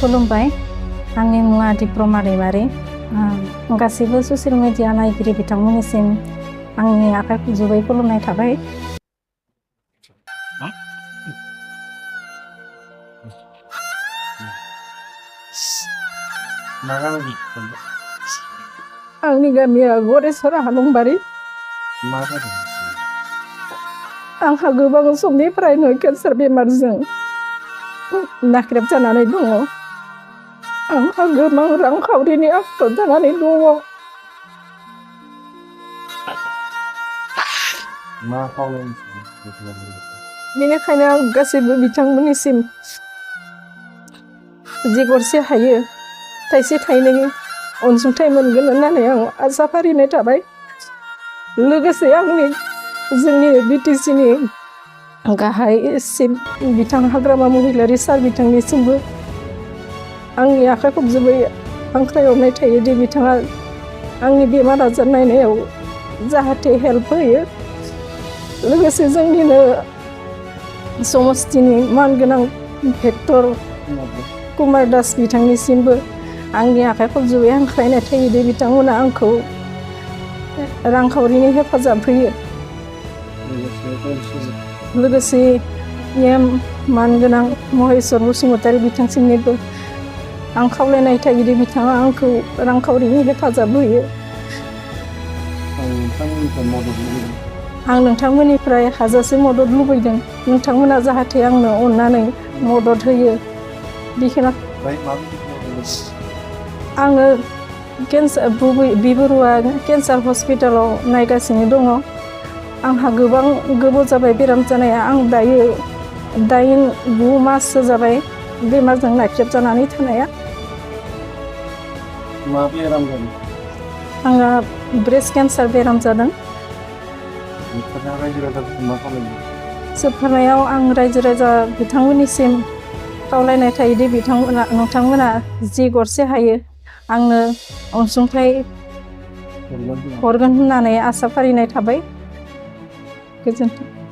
खुलुमबाय आंनि मुङा दिप्रमा दैमारि गासिबो ससियेल मिडिया नायगिरि बिथांमोननिसिम आंनि आखाइ खबजबै खुलुमनाय थाबाय। आंनि गामिया गरेस्वर हालंबारि। आंहा गोबां समनिफ्रायनो केन्सार बेमारजों नाख्रेबजानानै दङ। आंहा गोबां रांखावरिनि आंखाल जानानै दङ। बेनिखायनो आं गासैबो बिथांमोननिसिम जि गरसे हायो थाइसे थाइनै अनसुंथाइ मोनगोन होननानै आं आसा फारिनाय थाबाय। लोगोसे आंनि जोंनि बिटिसिनि गाहाय चिफ बिथां हाग्रामा महिलारि सार बिथांनिसिमबो आंनि आखाइ खबजबै हांख्रायहरनाय थायो दि बिथाङा आंनि बेमार आजार नायनायाव जाहाथे हेल्प होयो। लोगोसे जोंनिनो समस्तिनि मानगोनां भेक्टर कुमार दास बिथांनिसिमबो आंनि आखाइ खबजबै हांख्रायनाय थायो दि बिथांमोना आंखौ रांखावरिनि हेफाजाब होयो। लोगोसे मानगोनां महेश्वर बसुमतारी बिथांसिमनिबो आं खावलायनाय थायो दि बिथाङा आंखौ रांखावरिनि हेफाजाब होयो। आं नोंथांमोननिफ्राय हाजासे मदद लुबैदों। नोंथांमोना जाहाथे आंनो अननानै मदद होयो। बेखौनो आङो बिबरुवा केन्सार हस्पिटालाव नायगासिनो दङ। आंहा गोबां गोबाव जाबाय बेराम जानाया। आं दायो 8-9 माससो जाबाय बेमारजों नाख्रेबजानानै थानाया। मा बेराम जादों? आंहा ब्रेस्ट केन्सार बेराम जादों। जोबथारनायाव आं रायजो राजा बिथांमोननिसिम खावलायनाय थायोदि नोंथांमोना जि गरसे हायो आंनो अनसुंथाइ हरगोन होननानै आसा फारिनाय थाबाय। गोजोन्थों।